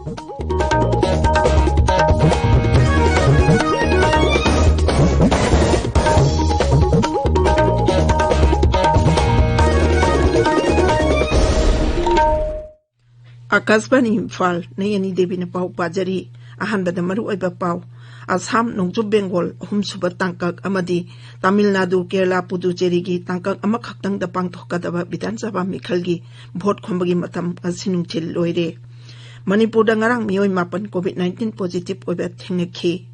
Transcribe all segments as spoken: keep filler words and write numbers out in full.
ꯑꯥꯀꯥꯁꯕꯥꯅꯤ ꯏꯝꯐꯥꯜ, ꯅꯌꯅꯤ ꯗꯦꯕꯤꯅ ꯄꯥꯎ ꯄꯥꯖꯔꯤ꯫ ꯑꯍꯥꯟꯕꯗ ꯃꯔꯨꯑꯣꯏꯕ ꯄꯥꯎ꯫ ꯑꯁꯥꯝ, ꯅꯣꯡꯆꯨꯞ ꯕꯦꯡꯒꯣꯜ, ꯑꯍꯨꯝꯁꯨꯕ ꯇꯥꯡꯀꯛ ꯑꯃꯗꯤ ꯇꯥꯃꯤꯜ ꯅꯥꯗꯨ, ꯀꯦꯔꯂꯥ, ꯄꯨꯗꯨꯆꯦꯔꯤꯒꯤ ꯇꯥꯡꯀꯛ ꯑꯃꯈꯛꯇꯪꯗ ꯄꯥꯡꯊꯣꯛꯀꯗꯕ ꯕꯤꯙꯥꯟ ꯁꯚꯥ ꯃꯤꯈꯜꯒꯤ ꯚꯣꯠ ꯈꯣꯝꯕꯒꯤ ꯃꯇꯝ ꯉꯁꯤ ꯅꯨꯡꯊꯤꯜ ꯂꯣꯏꯔꯦ꯫ ꯃꯅꯤꯄꯨꯔꯗ ꯉꯔꯥꯡ ꯃꯤꯑꯣꯏ ꯃꯥꯄꯟ COVID nineteen positive ꯑꯣꯏꯕ ꯊꯦꯡꯅꯈꯤ꯫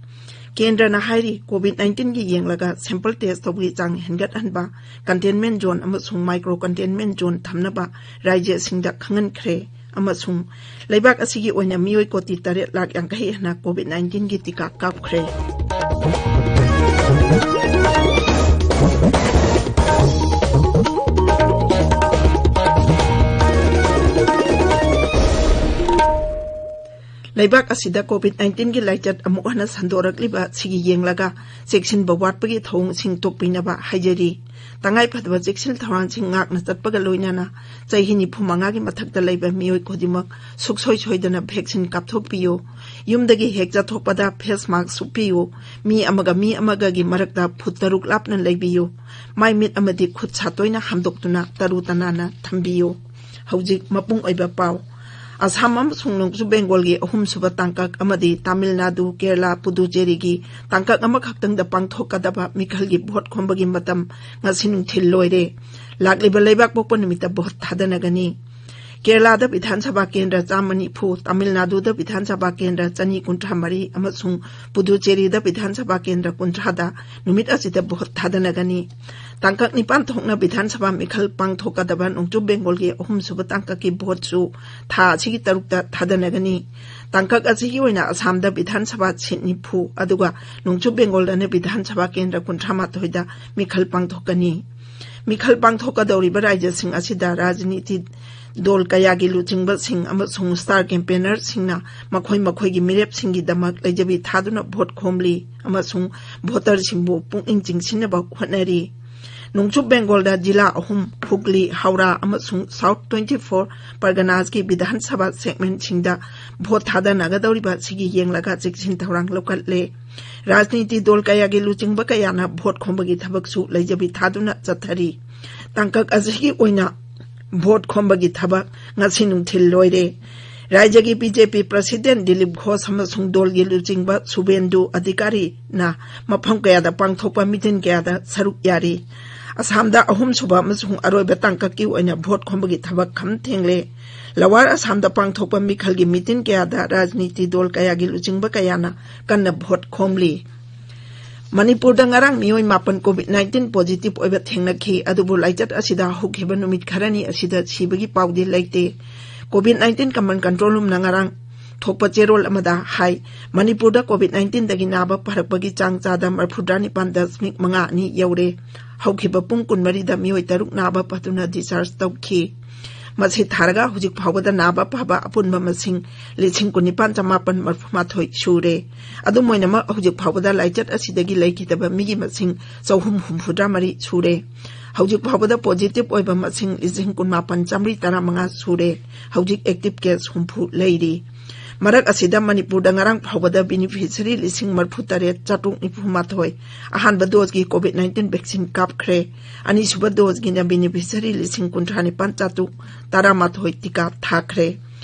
ꯀꯦꯟꯗ꯭ꯔꯅ ꯍꯥꯏꯔꯤ, COVID nineteenꯒꯤ ꯌꯦꯡꯂꯒ sample test ꯇꯧꯕꯒꯤ ꯆꯥꯡ ꯍꯦꯟꯒꯠꯍꯟꯕ, containment zone ꯑꯃꯁꯨꯡ micro containment zone ꯊꯝꯅꯕ ꯔꯥꯖ꯭ꯌꯁꯤꯡꯗ ꯈꯪꯍꯟꯈ꯭ꯔꯦ꯫ ꯑꯃꯁꯨꯡ ꯂꯩꯕꯥꯛ ꯑꯁꯤꯒꯤ ꯑꯣꯏꯅ ꯃꯤꯑꯣꯏ ꯀꯣꯇꯤ ꯇꯔꯦꯠ ꯂꯥꯈ ꯌꯥꯡꯈꯩ ꯍꯦꯟꯅ COVID nineteenꯒꯤ ꯇꯤꯀꯥ ꯀꯥꯞꯈ꯭ꯔꯦ꯫ ꯂꯩꯕꯥꯛ ꯑꯁꯤꯗ COVID nineteenꯒꯤ ꯂꯥꯏꯆꯠ ꯑꯃꯨꯛ ꯍꯟꯅ ꯁꯟꯗꯣꯔꯛꯂꯤꯕ ꯑꯁꯤꯒꯤ ꯌꯦꯡꯂꯒ ꯆꯦꯛꯁꯤꯟꯕ ꯋꯥꯠꯄꯒꯤ ꯊꯧꯑꯣꯡꯁꯤꯡ ꯇꯣꯛꯄꯤꯅꯕ ꯍꯥꯏꯖꯔꯤ꯫ ꯇꯉꯥꯏ ꯐꯗꯕ ꯆꯦꯛꯁꯤꯟ ꯊꯧꯔꯥꯡꯁꯤꯡ ꯉꯥꯛꯅ ꯆꯠꯄꯒ ꯂꯣꯏꯅꯅ ꯆꯍꯤ ꯅꯤꯐꯨ ꯃꯉꯥꯒꯤ ꯃꯊꯛꯇ ꯂꯩꯕ ꯃꯤꯑꯣꯏ ꯈꯨꯗꯤꯡꯃꯛ ꯁꯨꯡꯁꯣꯏ ꯁꯣꯏꯗꯅ vaccine ꯀꯥꯞꯊꯣꯛꯄꯤꯌꯨ꯫ ꯌꯨꯝꯗꯒꯤ ꯍꯦꯛ ꯆꯠꯊꯣꯛꯄꯗ face mask ꯎꯞꯄꯤꯌꯨ꯫ ꯃꯤ ꯑꯃꯒ ꯃꯤ ꯑꯃꯒꯒꯤ ꯃꯔꯛꯇ ꯐꯨꯠ ꯇꯔꯨꯛ ꯂꯥꯞꯅ ꯂꯩꯕꯤꯌꯨ꯫ ꯃꯥꯏ ꯃꯤꯠ ꯑꯃꯗꯤ ꯈꯨꯠ ꯁꯥ ꯇꯣꯏꯅ ꯍꯥꯝꯗꯣꯛꯇꯨꯅ ꯇꯔꯨ ꯇꯅꯥꯟꯅ ꯊꯝꯕꯤꯌꯨ꯫ ꯍꯧꯖꯤꯛ ꯃꯄꯨꯡ ꯑꯣꯏꯕ ꯄꯥꯎ꯫ ꯑꯁꯥꯝ ꯑꯃꯁꯨꯡ ꯅꯣꯡꯆꯨꯞ ꯕꯦꯡꯒꯣꯜꯒꯤ ꯑꯍꯨꯝꯁꯨꯕ ꯇꯥꯡꯀꯛ ꯑꯃꯗꯤ ꯇꯥꯃꯤꯜ ꯅꯥꯗꯨ, ꯀꯦꯔꯂꯥ, ꯄꯨꯗꯨꯆꯦꯔꯤꯒꯤ ꯇꯥꯡꯀꯛ ꯑꯃꯈꯛꯇꯪꯗ ꯄꯥꯡꯊꯣꯛꯀꯗꯕ ꯃꯤꯈꯜꯒꯤ ꯚꯣꯠ ꯈꯣꯝꯕꯒꯤ ꯃꯇꯝ ꯉꯁꯤ ꯅꯨꯡꯊꯤꯜ ꯂꯣꯏꯔꯦ꯫ ꯂꯥꯛꯂꯤꯕ ꯂꯩꯕꯥꯛꯄꯣꯛꯄ ꯅꯨꯃꯤꯠꯇ ꯚꯣꯠ ꯊꯥꯗꯅꯒꯅꯤ꯫ ꯀꯦꯔꯂꯥꯗ ꯕꯤꯙꯥꯟ ꯁꯚꯥ ꯀꯦꯟꯗ꯭ꯔ ꯆꯥꯝꯃ ꯅꯤꯐꯨ, ꯇꯥꯃꯤꯜ ꯅꯥꯗꯨꯗ ꯕꯤꯙꯥꯟ ꯁꯚꯥ ꯀꯦꯟꯗ꯭ꯔ ꯆꯅꯤ ꯀꯨꯟꯊ꯭ꯔꯥ ꯃꯔꯤ ꯑꯃꯁꯨꯡ ꯄꯨꯗꯨꯆꯦꯔꯤꯗ ꯕꯤꯙꯥꯟ ꯁꯚꯥ ꯀꯦꯟꯗ꯭ꯔ ꯀꯨꯟꯊ꯭ꯔꯥꯗ ꯅꯨꯃꯤꯠ ꯑꯁꯤꯗ ꯚꯣꯠ ꯊꯥꯗꯅꯒꯅꯤ꯫ ꯇꯥꯡꯀꯛ ꯅꯤꯄꯥꯟ ꯊꯣꯛꯅ ꯕꯤꯙꯥꯟ ꯁꯚꯥ ꯃꯤꯈꯜ ꯄꯥꯡꯊꯣꯛꯀꯗꯕ ꯅꯣꯡꯆꯨꯞ ꯕꯦꯡꯒꯣꯜꯒꯤ ꯑꯍꯨꯝꯁꯨꯕ ꯇꯥꯡꯀꯛꯀꯤ ꯚꯣꯠꯁꯨ ꯊꯥ ꯑꯁꯤꯒꯤ ꯇꯔꯨꯛꯇ ꯊꯥꯗꯅꯒꯅꯤ꯫ ꯇꯥꯡꯀꯛ ꯑꯁꯤꯒꯤ ꯑꯣꯏꯅ ꯑꯁꯥꯝꯗ ꯕꯤꯙꯥꯟ ꯁꯚꯥ ꯁꯤꯠ ꯅꯤꯐꯨ, ꯑꯗꯨꯒ ꯅꯣꯡꯆꯨꯞ ꯕꯦꯡꯒꯣꯜꯗꯅ ꯕꯤꯙꯥꯟ ꯁꯚꯥ ꯀꯦꯟꯗ꯭ꯔ ꯀꯨꯟꯊ꯭ꯔꯥ ꯃꯥꯊꯣꯏꯗ ꯃꯤꯈꯜ ꯄꯥꯡꯊꯣꯛꯀꯅꯤ꯫ ꯃꯤꯈꯜ ꯄꯥꯡꯊꯣꯛꯀꯗꯧꯔꯤꯕ ꯔꯥꯖ꯭ꯌꯁꯤꯡ ꯑꯁꯤꯗ ꯔꯥꯖꯅꯤꯇꯤ ꯗꯣꯜ ꯀꯌꯥꯒꯤ ꯂꯨꯆꯤꯡꯕꯁꯤꯡ ꯑꯃꯁꯨꯡ star campaignerꯁꯤꯡꯅ ꯃꯈꯣꯏ ꯃꯈꯣꯏꯒꯤ ꯃꯤꯔꯦꯞꯁꯤꯡꯒꯤꯗꯃꯛ ꯂꯩꯖꯕꯤ ꯊꯥꯗꯨꯅ ꯚꯣꯠ ꯈꯣꯝꯂꯤ ꯑꯃꯁꯨꯡ ꯚꯣꯇꯔꯁꯤꯡꯕꯨ ꯄꯨꯛꯅꯤꯡ ꯆꯤꯡꯁꯤꯟꯅꯕ ꯍꯣꯠꯅꯔꯤ꯫ ꯅꯣꯡꯆꯨꯞ ꯕꯦꯡꯒꯣꯜꯗ ꯖꯤꯂꯥ ꯑꯍꯨꯝ, ꯍꯨꯒ꯭ꯂꯤ, ꯍꯧꯔꯥ ꯑꯃꯁꯨꯡ ꯁꯥꯎꯠ ꯇ꯭ꯋꯦꯟꯇꯤ ꯐꯣꯔ ꯄꯔꯒꯅꯥꯁꯀꯤ ꯕꯤꯙꯥꯟ ꯁꯚꯥ ꯁꯦꯒꯃꯦꯟꯠꯁꯤꯡꯗ ꯚꯣꯠ ꯊꯥꯗꯅꯒꯗꯧꯔꯤꯕ ꯑꯁꯤꯒꯤ ꯌꯦꯡꯂꯒ ꯆꯦꯛꯁꯤꯟ ꯊꯧꯔꯥꯡ ꯂꯧꯈꯠꯂꯦ꯫ ꯔꯥꯖꯅꯤꯇꯤ ꯗꯣꯜ ꯀꯌꯥꯒꯤ ꯂꯨꯆꯤꯡꯕ ꯀꯌꯥꯅ ꯚꯣꯠ ꯈꯣꯝꯕꯒꯤ ꯊꯕꯛꯁꯨ ꯂꯩꯖꯕꯤ ꯊꯥꯗꯨꯅ ꯆꯠꯊꯔꯤ꯫ ꯇꯥꯡꯀꯛ ꯑꯁꯤꯒꯤ ꯑꯣꯏꯅ ꯚꯣꯠ ꯈꯣꯝꯕꯒꯤ ꯊꯕꯛ ꯉꯁꯤ ꯅꯨꯡꯊꯤꯜ ꯂꯣꯏꯔꯦ꯫ ꯔꯥꯖ꯭ꯌꯒꯤ ꯕꯤ ꯖꯦ ꯄꯤ ꯄ꯭ꯔꯁꯤꯗꯦꯟꯠ ꯗꯤꯂꯤꯞ ꯘꯣꯁ ꯑꯃꯁꯨꯡ ꯗꯣꯜꯒꯤ ꯂꯨꯆꯤꯡꯕ ꯁꯨꯕꯦꯟꯗꯨ ꯑꯙꯤꯀꯥꯔꯤꯅ ꯃꯐꯝ ꯀꯌꯥꯗ ꯄꯥꯡꯊꯣꯛꯄ ꯃꯤꯇꯤꯟ ꯀꯌꯥꯗ ꯁꯔꯨꯛ ꯌꯥꯔꯤ꯫ ꯑꯁꯥꯝꯗ ꯑꯍꯨꯝꯁꯨꯕ ꯑꯃꯁꯨꯡ ꯑꯔꯣꯏꯕ ꯇꯥꯡꯀꯛꯀꯤ ꯑꯣꯏꯅ ꯚꯣꯠ ꯈꯣꯝꯕꯒꯤ ꯊꯕꯛ ꯈꯝ ꯊꯦꯡꯂꯦ꯫ ꯂꯋꯥꯔ ꯑꯁꯥꯝꯗ ꯄꯥꯡꯊꯣꯛꯄ ꯃꯤꯈꯜꯒꯤ ꯃꯤꯇꯤꯟ ꯀꯌꯥꯗ ꯔꯥꯖꯅꯤꯇꯤ ꯗꯣꯜ ꯀꯌꯥꯒꯤ ꯂꯨꯆꯤꯡꯕ ꯀꯌꯥꯅ ꯀꯟꯅ ꯚꯣꯠ ꯈꯣꯝꯂꯤ꯫ ꯃꯅꯤꯄꯨꯔꯗ ꯉꯔꯥꯡ ꯃꯤꯑꯣꯏ ꯃꯥꯄꯟ COVID nineteen positive ꯑꯣꯏꯕ ꯊꯦꯡꯅꯈꯤ꯫ ꯑꯗꯨꯕꯨ ꯂꯥꯏꯆꯠ ꯑꯁꯤꯗ ꯍꯧꯈꯤꯕ ꯅꯨꯃꯤꯠ ꯈꯔꯅꯤ ꯑꯁꯤꯗ ꯁꯤꯕꯒꯤ ꯄꯥꯎꯗꯤ ꯂꯩꯇꯦ꯫ COVID nineteen Command Control Roomꯅ ꯉꯔꯥꯡ ꯊꯣꯛꯄ ꯆꯦꯔꯣꯜ ꯑꯃꯗ ꯍꯥꯏ, ꯃꯅꯤꯄꯨꯔꯗ COVID nineteenꯗꯒꯤ ꯅꯥꯕ ꯐꯔꯛꯄꯒꯤ ꯆꯥꯡ ꯆꯥꯗ ꯃꯔꯐꯨꯇꯔꯥ ꯅꯤꯄꯥꯟ ꯗꯁꯃꯤꯛ ꯃꯉꯥ ꯑꯅꯤ ꯌꯧꯔꯦ꯫ ꯍꯧꯈꯤꯕ ꯄꯨꯡ ꯀꯨꯟꯃꯔꯤꯗ ꯃꯤꯑꯣꯏ ꯇꯔꯨꯛ ꯅꯥꯕ ꯐꯗꯨꯅ discharge ꯇꯧꯈꯤ꯫ ꯃꯁꯤ ꯊꯥꯔꯒ ꯍꯧꯖꯤꯛ ꯐꯥꯎꯕꯗ ꯅꯥꯕ ꯐꯕ ꯑꯄꯨꯟꯕ ꯃꯁꯤꯡ ꯂꯤꯁꯤꯡ ꯀꯨꯟꯅꯤꯄꯥꯟ ꯆꯃꯥꯄꯟ ꯃꯔꯐꯨꯃꯥꯊꯣꯏ ꯁꯨꯔꯦ꯫ ꯑꯗꯨꯝ ꯑꯣꯏꯅꯃꯛ, ꯍꯧꯖꯤꯛ ꯐꯥꯎꯕꯗ ꯂꯥꯏꯆꯠ ꯑꯁꯤꯗꯒꯤ ꯂꯩꯈꯤꯗꯕ ꯃꯤꯒꯤ ꯃꯁꯤꯡ ꯆꯍꯨꯝ ꯍꯨꯝꯐꯨꯇꯔꯥ ꯃꯔꯤ ꯁꯨꯔꯦ꯫ ꯍꯧꯖꯤꯛ ꯐꯥꯎꯕꯗ positive ꯑꯣꯏꯕ ꯃꯁꯤꯡ ꯂꯤꯁꯤꯡ ꯀꯨꯟꯃꯥꯄꯟ ꯆꯥꯃꯔꯤ ꯇꯔꯥꯃꯉꯥ ꯁꯨꯔꯦ꯫ ꯍꯧꯖꯤꯛ active case ꯍꯨꯝꯐꯨ ꯂꯩꯔꯤ꯫ ꯃꯔꯛ ꯑꯁꯤꯗ ꯃꯅꯤꯄꯨꯔꯗ ꯉꯔꯥꯡ ꯐꯥꯎꯕꯗ beneficiary ꯂꯤꯁꯤꯡ ꯃꯔꯐꯨꯇꯔꯦꯠ ꯆꯥꯇ꯭ꯔꯨꯛ ꯅꯤꯐꯨꯃꯥꯊꯣꯏ ꯑꯍꯥꯟꯕ doseꯀꯤ COVID nineteen vaccine ꯀꯥꯞꯈ꯭ꯔꯦ꯫ ꯑꯅꯤꯁꯨꯕ doseꯀꯤꯅ beneficiary ꯂꯤꯁꯤꯡ ꯀꯨꯟꯊ꯭ꯔꯥ ꯅꯤꯄꯥꯟ ꯆꯥꯇ꯭ꯔꯨꯛ ꯇꯔꯥꯃꯥꯊꯣꯏ ꯇꯤꯀꯥ ꯊꯥꯈ꯭ꯔꯦ꯫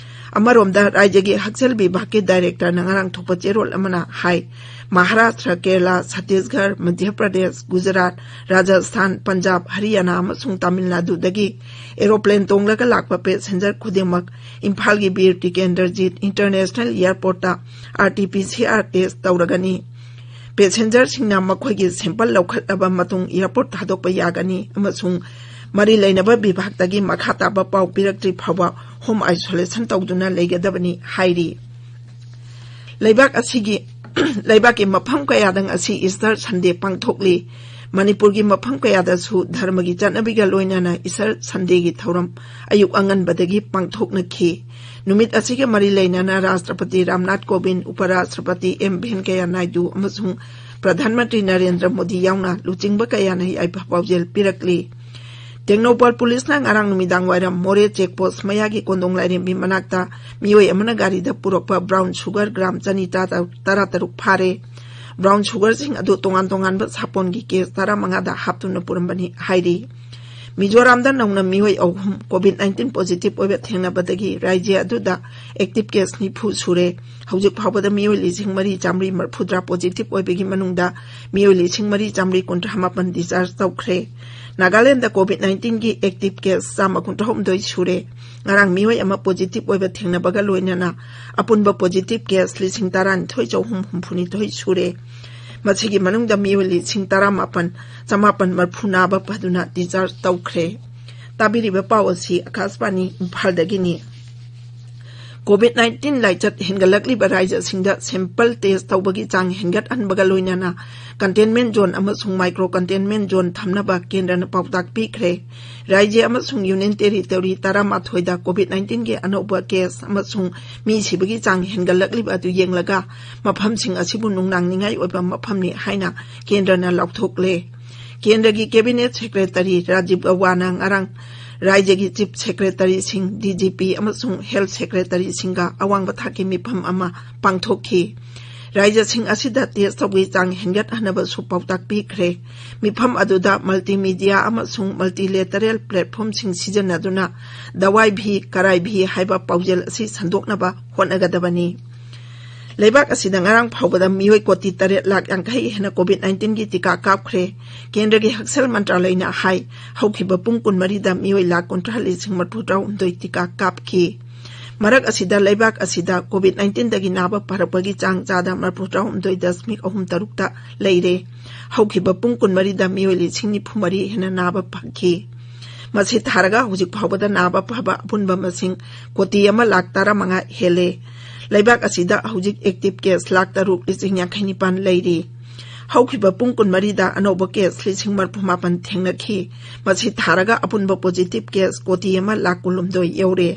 ꯑꯃꯔꯣꯝꯗ, ꯔꯥꯖ꯭ꯌꯒꯤ ꯍꯛꯁꯦꯜ ꯕꯤꯚꯥꯒꯀꯤ directorꯅ ꯉꯔꯥꯡ ꯊꯣꯛꯄ ꯆꯦꯔꯣꯜ ꯑꯃꯅ ꯍꯥꯏ, ꯃꯍꯥꯔꯥꯁꯇ꯭ꯔ, ꯀꯦꯔꯂꯥ, ꯁꯠꯇꯤꯁꯒꯔ, ꯃꯙ꯭ꯌ ꯄ꯭ꯔꯗꯦꯁ, ꯒꯨꯖꯔꯥꯠ, ꯔꯥꯖꯁꯊꯥꯟ, ꯄꯟꯖꯥꯕ, ꯍꯔꯤꯌꯥꯅꯥ ꯑꯃꯁꯨꯡ ꯇꯥꯃꯤꯜ ꯅꯥꯗꯨꯗꯒꯤ aeroplane ꯇꯣꯡꯂꯒ ꯂꯥꯛꯄ passenger ꯈꯨꯗꯤꯡꯃꯛ ꯏꯝꯐꯥꯜꯒꯤ Bir Tikendrajit International Airportꯇ RT-PCR test ꯇꯧꯔꯒꯅꯤ꯫ Passengerꯁꯤꯡꯅ ꯃꯈꯣꯏꯒꯤ sample ꯂꯧꯈꯠꯂꯕ ꯃꯇꯨꯡ airport ꯊꯥꯗꯣꯛꯄ ꯌꯥꯒꯅꯤ ꯑꯃꯁꯨꯡ ꯃꯔꯤ ꯂꯩꯅꯕ ꯕꯤꯚꯥꯒꯇꯒꯤ ꯃꯈꯥ ꯇꯥꯕ ꯄꯥꯎ ꯄꯤꯔꯛꯇ꯭ꯔꯤ ꯐꯥꯎꯕ home isolation ꯇꯧꯗꯨꯅ ꯂꯩꯒꯗꯕꯅꯤ ꯍꯥꯏꯔꯤ꯫ ꯂꯩꯕꯥꯛ ꯑꯁꯤꯒꯤ, ꯂꯩꯕꯥꯛꯀꯤ ꯃꯐꯝ ꯀꯌꯥꯗ ꯉꯁꯤ Easter Sunday ꯄꯥꯡꯊꯣꯛꯂꯤ꯫ ꯃꯅꯤꯄꯨꯔꯒꯤ ꯃꯐꯝ ꯀꯌꯥꯗꯁꯨ ꯙꯔꯃꯒꯤ ꯆꯠꯅꯕꯤꯒ ꯂꯣꯏꯅꯅ Easter Sundayꯒꯤ ꯊꯧꯔꯝ ꯑꯌꯨꯛ ꯑꯉꯟꯕꯗꯒꯤ ꯄꯥꯡꯊꯣꯛꯅꯈꯤ꯫ ꯅꯨꯃꯤꯠ ꯑꯁꯤꯒ ꯃꯔꯤ ꯂꯩꯅꯅ ꯔꯥꯁꯇ꯭ꯔꯄꯇꯤ ꯔꯥꯝꯅꯥꯊ ꯀꯣꯕꯤꯟꯗ, ꯎꯄꯔꯥꯁꯇ꯭ꯔꯄꯇꯤ ꯑꯦꯝ ꯚꯦꯡꯀꯌꯥ ꯅꯥꯏꯗꯨ ꯑꯃꯁꯨꯡ ꯄ꯭ꯔꯙꯥꯟ ꯃꯟꯇ꯭ꯔꯤ ꯅꯔꯦꯟꯗ꯭ꯔ ꯃꯣꯗꯤ ꯌꯥꯎꯅ ꯂꯨꯆꯤꯡꯕ ꯀꯌꯥꯅ ꯌꯥꯏꯐ ꯄꯥꯎꯖꯦꯜ ꯄꯤꯔꯛꯂꯤ꯫ ꯇꯦꯡꯅꯧꯄꯜ ꯄꯨꯂꯤꯁꯅ ꯉꯔꯥꯡ ꯅꯨꯃꯤꯗꯥꯡ ꯋꯥꯏꯔꯝ ꯃꯣꯔꯦ ꯆꯦꯛ ꯄꯣꯁ ꯃꯌꯥꯒꯤ ꯀꯣꯟꯗꯣꯡ ꯂꯥꯏꯔꯦꯝꯕꯤ ꯃꯅꯥꯛꯇ ꯃꯤꯑꯣꯏ ꯑꯃꯅ ꯒꯥꯔꯤꯗ ꯄꯨꯔꯛꯄ ꯕ꯭ꯔꯥꯎꯟ ꯁꯨꯒꯔ ꯒ꯭ꯔꯥꯝ ꯆꯅꯤ ꯇꯔꯥ ꯇꯔꯨꯛ ꯐꯥꯔꯦ꯫ ꯕ꯭ꯔꯥꯎꯟ ꯁꯨꯒꯔꯁꯤꯡ ꯑꯗꯨ ꯇꯣꯉꯥꯟ ꯇꯣꯉꯥꯟꯕ ꯁꯥꯄꯣꯟꯒꯤ ꯀꯦꯁ ꯇꯔꯥꯃꯉꯥꯗ ꯍꯥꯞꯇꯨꯅ ꯄꯨꯔꯝꯕꯅꯤ ꯍꯥꯏꯔꯤ꯫ ꯃꯤꯖꯣꯔꯥꯝꯗ ꯅꯧꯅ ꯃꯤꯑꯣꯏ ꯑꯍꯨꯝ ꯀꯣꯚꯤꯗ ꯅꯥꯏꯟꯇꯤꯟ ꯄꯣꯖꯤꯇꯤꯚ ꯑꯣꯏꯕ ꯊꯦꯡꯅꯕꯗꯒꯤ ꯔꯥꯖ꯭ꯌ ꯑꯗꯨꯗ ꯑꯦꯛꯇꯤꯚ ꯀꯦꯁ ꯅꯤꯐꯨ ꯁꯨꯔꯦ꯫ ꯍꯧꯖꯤꯛ ꯐꯥꯎꯕꯗ ꯃꯤꯑꯣꯏ ꯂꯤꯁꯤꯡ ꯃꯔꯤ ꯆꯥꯃꯔꯤ ꯃꯔꯤꯐꯨꯇꯔꯥ ꯄꯣꯖꯤꯇꯤꯚ ꯑꯣꯏꯕꯒꯤ ꯃꯅꯨꯡꯗ ꯃꯤꯑꯣꯏ ꯂꯤꯁꯤꯡ ꯃꯔꯤ ꯆꯥꯃꯔꯤ ꯀꯨꯟꯊ꯭ꯔꯥ ꯃꯥꯄꯟ ꯗꯤꯁꯆꯥꯔꯖ ꯇꯧꯈ꯭ꯔꯦ꯫ ꯅꯥꯒꯥꯂꯦꯟꯗ ꯀꯣꯚꯤꯗ ꯅꯥꯏꯟꯇꯤꯟꯒꯤ ꯑꯦꯛꯇꯤꯚ ꯀꯦꯁ ꯆꯥꯝꯃ ꯀꯨꯟꯊ꯭ꯔꯥꯍꯨꯝꯗꯣꯏ ꯁꯨꯔꯦ꯫ ꯉꯔꯥꯡ ꯃꯤꯑꯣꯏ ꯑꯃ ꯄꯣꯖꯤꯇꯤꯚ ꯑꯣꯏꯕ ꯊꯦꯡꯅꯕꯒ ꯂꯣꯏꯅꯅ ꯑꯄꯨꯟꯕ ꯄꯣꯖꯤꯇꯤꯚ ꯀꯦꯁ ꯂꯤꯁꯤꯡ ꯇꯔꯥꯅꯤꯊꯣꯏ ꯆꯍꯨꯝ ꯍꯨꯝꯐꯨꯅꯤꯊꯣꯏ ꯁꯨꯔꯦ꯫ ꯃꯁꯤꯒꯤ ꯃꯅꯨꯡꯗ ꯃꯤꯑꯣꯏ ꯂꯤꯁꯤꯡ ꯇꯔꯥꯃꯥꯄꯟ ꯆꯃꯥꯄꯟ ꯃꯔꯤꯐꯨ ꯅꯥꯕ ꯐꯗꯨꯅ ꯗꯤꯁꯆꯥꯔꯖ ꯇꯧꯈ꯭ꯔꯦ꯫ ꯇꯥꯕꯤꯔꯤꯕ ꯄꯥꯎ ꯑꯁꯤ ꯑꯀꯥꯁꯕꯥꯅꯤ ꯏꯝꯐꯥꯜꯗꯒꯤꯅꯤ꯫ ꯀꯣꯚꯤꯗ ꯅꯥꯏꯟꯇꯤꯟ ꯂꯥꯏꯆꯠ ꯍꯦꯟꯒꯠꯂꯛꯂꯤꯕ ꯔꯥꯖ꯭ꯌꯁꯤꯡꯗ ꯁꯦꯝꯄꯜ ꯇꯦꯁ ꯇꯧꯕꯒꯤ ꯆꯥꯡ ꯍꯦꯟꯒꯠꯍꯟꯕꯒ ꯂꯣꯏꯅꯅ ꯀꯟꯇꯦꯟꯃꯦꯟ ꯖꯣꯟ ꯑꯃꯁꯨꯡ ꯃꯥꯏꯀ꯭ꯔꯣ ꯀꯟꯇꯦꯟꯃꯦꯟ ꯖꯣꯟ ꯊꯝꯅꯕ ꯀꯦꯟꯗ꯭ꯔꯅ ꯄꯥꯎꯇꯥꯛ ꯄꯤꯈ꯭ꯔꯦ꯫ ꯔꯥꯖ꯭ꯌ ꯑꯃꯁꯨꯡ ꯌꯨꯅꯤꯌꯟ ꯇꯦꯔꯤꯇꯣꯔꯤ ꯇꯔꯥꯃꯥꯊꯣꯏꯗ ꯀꯣꯚꯤꯗ ꯅꯥꯏꯟꯇꯤꯟꯒꯤ ꯑꯅꯧꯕ ꯀꯦꯁ ꯑꯃꯁꯨꯡ ꯃꯤ ꯁꯤꯕꯒꯤ ꯆꯥꯡ ꯍꯦꯟꯒꯠꯂꯛꯂꯤꯕ ꯑꯗꯨ ꯌꯦꯡꯂꯒ ꯃꯐꯝꯁꯤꯡ ꯑꯁꯤꯕꯨ ꯅꯨꯡꯅꯥꯡꯅꯤꯡꯉꯥꯏ ꯑꯣꯏꯕ ꯃꯐꯝꯅꯤ ꯍꯥꯏꯅ ꯀꯦꯟꯗ꯭ꯔꯅ ꯂꯥꯎꯊꯣꯛꯂꯦ꯫ ꯀꯦꯟꯗ꯭ꯔꯒꯤ ꯀꯦꯕꯤꯅꯦꯠ ꯁꯦꯀ꯭ꯔꯦꯇꯔꯤ ꯔꯥꯖꯤꯕ ꯒꯋꯥꯅ ꯉꯔꯥꯡ ꯔꯥꯖ꯭ꯌꯒꯤ ꯆꯤꯐ ꯁꯦꯀ꯭ꯔꯦꯇꯔꯤꯁꯤꯡ, ꯗꯤꯖꯤꯄꯤ ꯑꯃꯁꯨꯡ ꯍꯦꯜꯊ ꯁꯦꯀ꯭ꯔꯦꯇꯔꯤꯁꯤꯡꯒ ꯑꯋꯥꯡꯕ ꯊꯥꯛꯀꯤ ꯃꯤꯐꯝ ꯑꯃ ꯄꯥꯡꯊꯣꯛꯈꯤ꯫ ꯔꯥꯖ꯭ꯌꯁꯤꯡ ꯑꯁꯤꯗ ꯇꯦꯁ ꯇꯧꯕꯒꯤ ꯆꯥꯡ ꯍꯦꯟꯒꯠꯍꯟꯅꯕꯁꯨ ꯄꯥꯎꯇꯥꯛ ꯄꯤꯈ꯭ꯔꯦ꯫ ꯃꯤꯐꯝ ꯑꯗꯨꯗ ꯃꯜꯇꯤꯃꯤꯗꯤꯌꯥ ꯑꯃꯁꯨꯡ ꯃꯜꯇꯤꯂꯦꯇꯔꯦꯜ ꯄ꯭ꯂꯦꯠꯐꯣꯔꯝꯁꯤꯡ ꯁꯤꯖꯤꯟꯅꯗꯨꯅ ꯗꯋꯥꯏ ꯚꯤ ꯀꯔꯥꯏ ꯚꯤ ꯍꯥꯏꯕ ꯄꯥꯎꯖꯦꯜ ꯑꯁꯤ ꯁꯟꯗꯣꯛꯅꯕ ꯍꯣꯠꯅꯒꯗꯕꯅꯤ꯫ ꯂꯩꯕꯥꯛ ꯑꯁꯤꯗ ꯉꯔꯥꯡ ꯐꯥꯎꯕꯗ ꯃꯤꯑꯣꯏ ꯀꯣꯇꯤ ꯇꯔꯦꯠ ꯂꯥꯈ ꯌꯥꯡꯈꯩ ꯍꯦꯟꯅ ꯀꯣꯚꯤꯗ ꯅꯥꯏꯟꯇꯤꯟꯒꯤ ꯇꯤꯀꯥ ꯀꯥꯞꯈ꯭ꯔꯦ꯫ ꯀꯦꯟꯗ꯭ꯔꯒꯤ ꯍꯛꯁꯦꯜ ꯃꯟꯇ꯭ꯔꯥꯂꯌꯅ ꯍꯥꯏ, ꯍꯧꯈꯤꯕ ꯄꯨꯡ ꯀꯨꯟꯃꯔꯤꯗ ꯃꯤꯑꯣꯏ ꯂꯥꯈ ꯀꯨꯟꯊ꯭ꯔꯥ ꯂꯤꯁꯤꯡ ꯃꯔꯤꯐꯨ ꯇꯔꯥꯍꯨꯝꯗꯣꯏ ꯇꯤꯀꯥ ꯀꯥꯞꯈꯤ꯫ ꯃꯔꯛ ꯑꯁꯤꯗ ꯂꯩꯕꯥꯛ ꯑꯁꯤꯗ ꯀꯣꯚꯤꯗ ꯅꯥꯏꯟꯇꯤꯟꯗꯒꯤ ꯅꯥꯕ ꯐꯔꯛꯄꯒꯤ ꯆꯥꯡ ꯆꯥꯗ ꯃꯔꯤꯐꯨ ꯇꯔꯥꯍꯨꯝꯗꯣꯏ ꯗꯁꯃꯤꯛ ꯑꯍꯨꯝ ꯇꯔꯨꯛꯇ ꯂꯩꯔꯦ꯫ ꯍꯧꯈꯤꯕ ꯄꯨꯡ ꯀꯨꯟꯃꯔꯤꯗ ꯃꯤꯑꯣꯏ ꯂꯤꯁꯤꯡ ꯅꯤꯐꯨ ꯃꯔꯤ ꯍꯦꯟꯅ ꯅꯥꯕ ꯐꯈꯤ꯫ ꯃꯁꯤ ꯊꯥꯔꯒ ꯍꯧꯖꯤꯛ ꯐꯥꯎꯕꯗ ꯅꯥꯕ ꯐꯕ ꯑꯄꯨꯟꯕ ꯃꯁꯤꯡ ꯀꯣꯇꯤ ꯑꯃ ꯂꯥꯈ ꯇꯔꯥꯃꯉꯥ ꯍꯦꯜꯂꯦ꯫ ꯂꯩꯕꯥꯛ ꯑꯁꯤꯗ ꯍꯧꯖꯤꯛ ꯑꯦꯛꯇꯤꯚ ꯀꯦꯁ ꯂꯥꯈ ꯇꯔꯨꯛ ꯂꯤꯁꯤꯡ ꯌꯥꯡꯈꯩ ꯅꯤꯄꯥꯟ ꯂꯩꯔꯤ꯫ ꯍꯧꯈꯤꯕ ꯄꯨꯡ ꯀꯨꯟꯃꯔꯤꯗ ꯑꯅꯧꯕ ꯀꯦꯁ ꯂꯤꯁꯤꯡ ꯃꯔꯤꯐꯨ ꯃꯥꯄꯟ ꯊꯦꯡꯅꯈꯤ꯫ ꯃꯁꯤ ꯊꯥꯔꯒ ꯑꯄꯨꯟꯕ ꯄꯣꯖꯤꯇꯤꯚ ꯀꯦꯁ ꯀꯣꯇꯤ ꯑꯃ ꯂꯥꯈ ꯀꯨꯟꯍꯨꯝꯗꯣꯏ ꯌꯧꯔꯦ꯫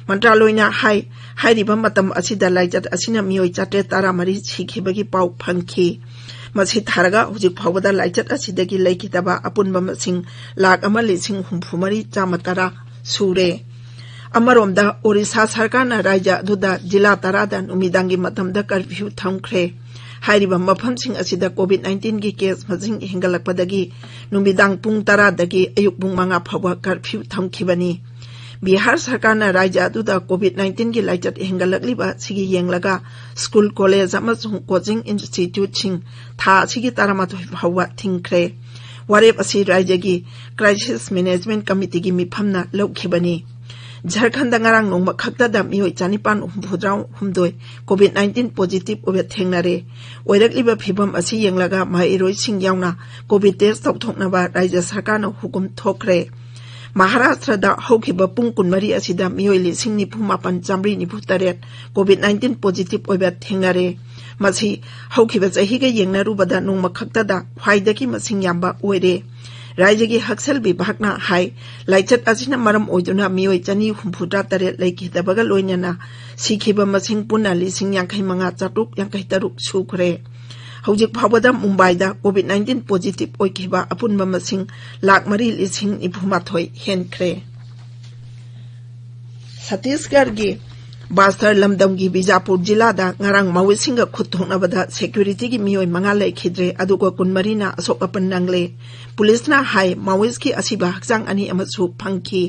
ꯃꯟꯇ꯭ꯔꯥꯂꯣꯏꯅ ꯍꯥꯏ, ꯍꯥꯏꯔꯤꯕ ꯃꯇꯝ ꯑꯁꯤꯗ ꯂꯥꯏꯆꯠ ꯑꯁꯤꯅ ꯃꯤꯑꯣꯏ ꯆꯥꯇ꯭ꯔꯦꯠ ꯇꯔꯥꯃꯔꯤ ꯁꯤꯈꯤꯕꯒꯤ ꯄꯥꯎ ꯐꯪꯈꯤ꯫ ꯃꯁꯤ ꯊꯥꯔꯒ ꯍꯧꯖꯤꯛ ꯐꯥꯎꯕꯗ ꯂꯥꯏꯆꯠ ꯑꯁꯤꯗꯒꯤ ꯂꯩꯈꯤꯗꯕ ꯑꯄꯨꯟꯕ ꯃꯁꯤꯡ ꯂꯥꯈ ꯑꯃ ꯂꯤꯁꯤꯡ ꯍꯨꯝꯐꯨ ꯃꯔꯤ ꯆꯥꯝꯃ ꯇꯔꯥ ꯁꯨꯔꯦ꯫ ꯑꯃꯔꯣꯝꯗ, ꯑꯣꯔꯤꯁꯥ ꯁꯔꯀꯥꯔꯅ ꯔꯥꯖ꯭ꯌ ꯑꯗꯨꯗ ꯖꯤꯂꯥ ꯇꯔꯥꯗ ꯅꯨꯃꯤꯗꯥꯡꯒꯤ ꯃꯇꯝꯗ ꯀꯔꯐ꯭ꯌꯨ ꯊꯝꯈ꯭ꯔꯦ꯫ ꯍꯥꯏꯔꯤꯕ ꯃꯐꯝꯁꯤꯡ ꯑꯁꯤꯗ ꯀꯣꯚꯤꯗ ꯅꯥꯏꯟꯇꯤꯟꯒꯤ ꯀꯦꯁ ꯃꯁꯤꯡ ꯍꯦꯟꯒꯠꯂꯛꯄꯗꯒꯤ ꯅꯨꯃꯤꯗꯥꯡ ꯄꯨꯡ ꯇꯔꯥꯗꯒꯤ ꯑꯌꯨꯛ ꯄꯨꯡ ꯃꯉꯥ ꯐꯥꯎꯕ ꯀꯔꯐ꯭ꯌꯨ ꯊꯝꯈꯤꯕꯅꯤ꯫ ꯕꯤꯍꯥꯔ ꯁꯔꯀꯥꯔꯅ ꯔꯥꯖ꯭ꯌ ꯑꯗꯨꯗ ꯀꯣꯚꯤꯗ ꯅꯥꯏꯟꯇꯤꯟꯒꯤ ꯂꯥꯏꯆꯠ ꯍꯦꯟꯒꯠꯂꯛꯂꯤꯕ ꯑꯁꯤꯒꯤ ꯌꯦꯡꯂꯒ ꯁ꯭ꯀꯨꯜ, ꯀꯣꯂꯦꯖ ꯑꯃꯁꯨꯡ ꯀꯣꯆꯤꯡ ꯏꯟꯁꯇꯤꯇ꯭ꯌꯨꯠꯁꯤꯡ ꯊꯥ ꯑꯁꯤꯒꯤ ꯇꯔꯥꯃꯥꯊꯣꯏ ꯐꯥꯎꯕ ꯊꯤꯡꯈ꯭ꯔꯦ꯫ ꯋꯥꯔꯦꯞ ꯑꯁꯤ ꯔꯥꯖ꯭ꯌꯒꯤ ꯀ꯭ꯔꯥꯏꯁꯤꯁ ꯃꯦꯅꯦꯖꯃꯦꯟꯠ ꯀꯃꯤꯇꯤꯒꯤ ꯃꯤꯐꯝꯅ ꯂꯧꯈꯤꯕꯅꯤ꯫ ꯖꯔꯈꯟꯗ ꯉꯔꯥꯡ ꯅꯣꯡꯃ ꯈꯛꯇꯗ ꯃꯤꯑꯣꯏ ꯆꯥꯅꯤꯄꯥꯟ ꯍꯨꯝꯐꯨꯇꯔꯥꯍꯨꯝꯗꯣꯏ ꯀꯣꯚꯤꯗ ꯅꯥꯏꯟꯇꯤꯟ ꯄꯣꯖꯤꯇꯤꯚ ꯑꯣꯏꯕ ꯊꯦꯡꯅꯔꯦ꯫ ꯑꯣꯏꯔꯛꯂꯤꯕ ꯐꯤꯚꯝ ꯑꯁꯤ ꯌꯦꯡꯂꯒ ꯃꯍꯩꯔꯣꯏꯁꯤꯡ ꯌꯥꯎꯅ ꯀꯣꯚꯤꯗ ꯇꯦꯁ ꯇꯧꯊꯣꯛꯅꯕ ꯔꯥꯖ꯭ꯌ ꯁꯔꯀꯥꯔꯅ ꯍꯨꯀꯨꯝ ꯊꯣꯛꯈ꯭ꯔꯦ꯫ ꯃꯍꯥꯔꯥꯁꯇ꯭ꯔꯗ ꯍꯧꯈꯤꯕ ꯄꯨꯡ ꯀꯨꯟꯃꯔꯤ ꯑꯁꯤꯗ ꯃꯤꯑꯣꯏ ꯂꯤꯁꯤꯡ ꯅꯤꯐꯨ ꯃꯥꯄꯟ ꯆꯥꯃꯔꯤ ꯅꯤꯐꯨ ꯇꯔꯦꯠ ꯀꯣꯚꯤꯗ ꯅꯥꯏꯟꯇꯤꯟ ꯄꯣꯖꯤꯇꯤꯚ ꯑꯣꯏꯕ ꯊꯦꯡꯅꯔꯦ꯫ ꯃꯁꯤ ꯍꯧꯈꯤꯕ ꯆꯍꯤꯒ ꯌꯦꯡꯅꯔꯨꯕꯗ ꯅꯣꯡꯃ ꯈꯛꯇꯗ ꯈ꯭ꯋꯥꯏꯗꯒꯤ ꯃꯁꯤꯡ ꯌꯥꯝꯕ ꯑꯣꯏꯔꯦ꯫ ꯔꯥꯖ꯭ꯌꯒꯤ ꯍꯛꯁꯦꯜ ꯕꯤꯚꯥꯒꯅ ꯍꯥꯏ, ꯂꯥꯏꯆꯠ ꯑꯁꯤꯅ ꯃꯔꯝ ꯑꯣꯏꯗꯨꯅ ꯃꯤꯑꯣꯏ ꯆꯅꯤ ꯍꯨꯝꯐꯨꯇꯔꯥ ꯇꯔꯦꯠ ꯂꯩꯈꯤꯗꯕꯒ ꯂꯣꯏꯅꯅ ꯁꯤꯈꯤꯕ ꯃꯁꯤꯡ ꯄꯨꯟꯅ ꯂꯤꯁꯤꯡ ꯌꯥꯡꯈꯩ ꯃꯉꯥ ꯆꯥꯇ꯭ꯔꯨꯛ ꯌꯥꯡꯈꯩ ꯇꯔꯨꯛ ꯁꯨꯈ꯭ꯔꯦ꯫ ꯍꯧꯖꯤꯛ ꯐꯥꯎꯕꯗ ꯃꯨꯝꯕꯥꯏꯗ ꯀꯣꯚꯤꯗ ꯅꯥꯏꯟꯇꯤꯟ ꯄꯣꯖꯤꯇꯤꯚ ꯑꯣꯏꯈꯤꯕ ꯑꯄꯨꯟꯕ ꯃꯁꯤꯡ ꯂꯥꯈ ꯃꯔꯤ ꯂꯤꯁꯤꯡ ꯅꯤꯐꯨ ꯃꯥꯊꯣꯏ ꯍꯦꯟꯈ꯭ꯔꯦ꯫ ꯁꯠꯇꯤꯁꯒꯔꯒꯤ ꯕꯥꯁꯇꯔ ꯂꯝꯗꯝꯒꯤ ꯕꯤꯖꯥꯄꯨꯔ ꯖꯤꯂꯥꯗ ꯉꯔꯥꯡ ꯃꯥꯑꯣꯏꯁꯤꯡꯒ ꯈꯨꯠ ꯊꯣꯛꯅꯕꯗ ꯁꯦꯀ꯭ꯌꯨꯔꯤꯇꯤꯒꯤ ꯃꯤꯑꯣꯏ ꯃꯉꯥ ꯂꯩꯈꯤꯗ꯭ꯔꯦ, ꯑꯗꯨꯒ ꯀꯨꯟꯃꯔꯤꯅ ꯑꯁꯣꯛ ꯑꯄꯟ ꯅꯪꯂꯦ꯫ ꯄꯨꯂꯤꯁꯅ ꯍꯥꯏ, ꯃꯥꯑꯣꯏꯁꯀꯤ ꯑꯁꯤꯕ ꯍꯛꯆꯥꯡ ꯑꯅꯤ ꯑꯃꯁꯨ ꯐꯪꯈꯤ꯫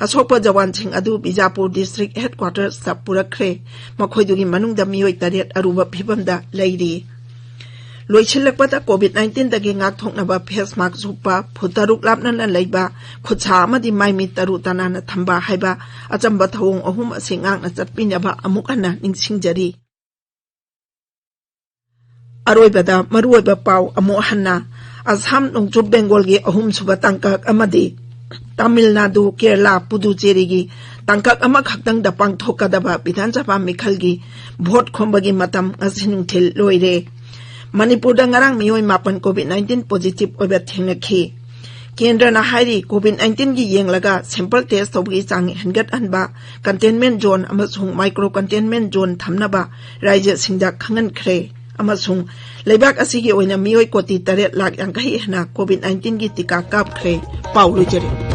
ꯑꯁꯣꯛꯄ ꯖꯋꯥꯟꯁꯤꯡ ꯑꯗꯨ ꯕꯤꯖꯥꯄꯨꯔ ꯗꯤꯁꯇ꯭ꯔꯤꯛ ꯍꯦꯗꯀ꯭ꯋꯥꯇꯔꯁꯇ ꯄꯨꯔꯛꯈ꯭ꯔꯦ꯫ ꯃꯈꯣꯏꯗꯨꯒꯤ ꯃꯅꯨꯡꯗ ꯃꯤꯑꯣꯏ ꯇꯔꯦꯠ ꯑꯔꯨꯕ ꯐꯤꯚꯝꯗ ꯂꯩꯔꯤ꯫ ꯂꯣꯏꯁꯤꯜꯂꯛꯄꯗ, ꯀꯣꯚꯤꯗ ꯅꯥꯏꯟꯇꯤꯟꯗꯒꯤ ꯉꯥꯛꯊꯣꯛꯅꯕ ꯐꯦꯁ ꯃꯥꯛꯁ ꯎꯞꯄ, ꯐꯨꯠ ꯇꯔꯨꯛ ꯂꯥꯞꯅꯅ ꯂꯩꯕ, ꯈꯨꯠꯁꯥ ꯑꯃꯗꯤ ꯃꯥꯏ ꯃꯤꯠ ꯇꯔꯨ ꯇꯅꯥꯟꯅ ꯊꯝꯕ ꯍꯥꯏꯕ ꯑꯆꯝꯕ ꯊꯧꯑꯣꯡ ꯑꯍꯨꯝ ꯑꯁꯤ ꯉꯥꯛꯅ ꯆꯠꯄꯤꯅꯕ ꯑꯃꯨꯛ ꯍꯟꯅ ꯅꯤꯡꯁꯤꯡꯖꯔꯤ꯫ ꯑꯔꯣꯏꯕꯗ ꯃꯔꯨꯑꯣꯏꯕ ꯄꯥꯎ ꯑꯃꯨꯛ ꯍꯟꯅ꯫ ꯑꯁꯥꯝ, ꯅꯣꯡꯆꯨꯞ ꯕꯦꯡꯒꯣꯜꯒꯤ ꯑꯍꯨꯝꯁꯨꯕ ꯇꯥꯡꯀꯛ ꯑꯃꯗꯤ ꯇꯥꯃꯤꯜ ꯅꯥꯗꯨ, ꯀꯦꯔꯂꯥ, ꯄꯨꯗꯨꯆꯦꯔꯤꯒꯤ ꯇꯥꯡꯀꯛ ꯑꯃꯈꯛꯇꯪꯗ ꯄꯥꯡꯊꯣꯛꯀꯗꯕ ꯕꯤꯙꯥꯟ ꯁꯚꯥ ꯃꯤꯈꯜꯒꯤ ꯚꯣꯠ ꯈꯣꯝꯕꯒꯤ ꯃꯇꯝ ꯉꯁꯤ ꯅꯨꯡꯊꯤꯜ ꯂꯣꯏꯔꯦ꯫ ꯃꯅꯤꯄꯨꯔꯗ ꯉꯔꯥꯡ ꯃꯤꯑꯣꯏ ꯃꯥꯄꯟ ꯀꯣꯚꯤꯗ ꯅꯥꯏꯟꯇꯤꯟ ꯄꯣꯖꯤꯇꯤꯚ ꯑꯣꯏꯕ ꯊꯦꯡꯅꯈꯤ꯫ ꯀꯦꯟꯗ꯭ꯔꯅ ꯍꯥꯏꯔꯤ, ꯀꯣꯚꯤꯗ ꯅꯥꯏꯟꯇꯤꯟꯒꯤ ꯌꯦꯡꯂꯒ ꯁꯦꯝꯄꯜ ꯇꯦꯁ ꯇꯧꯕꯒꯤ ꯆꯥꯡ ꯍꯦꯟꯒꯠꯍꯟꯕ, ꯀꯟꯇꯦꯟꯃꯦꯟꯠ ꯖꯣꯟ ꯑꯃꯁꯨꯡ ꯃꯥꯏꯀ꯭ꯔꯣ ꯀꯟꯇꯦꯟꯃꯦꯟꯠ ꯖꯣꯟ ꯊꯝꯅꯕ ꯔꯥꯖ꯭ꯌꯁꯤꯡꯗ ꯈꯪꯍꯟꯈ꯭ꯔꯦ꯫ ꯑꯃꯁꯨꯡ ꯂꯩꯕꯥꯛ ꯑꯁꯤꯒꯤ ꯑꯣꯏꯅ ꯃꯤꯑꯣꯏ ꯀꯣꯇꯤ ꯇꯔꯦꯠ ꯂꯥꯈ ꯌꯥꯡꯈꯩ ꯍꯦꯟꯅ ꯀꯣꯚꯤꯗ ꯅꯥꯏꯟꯇꯤꯟꯒꯤ ꯇꯤꯀꯥ ꯀꯥꯞꯈ꯭ꯔꯦ꯫ ꯄꯥꯎ ꯂꯣꯏꯖꯔꯦ꯫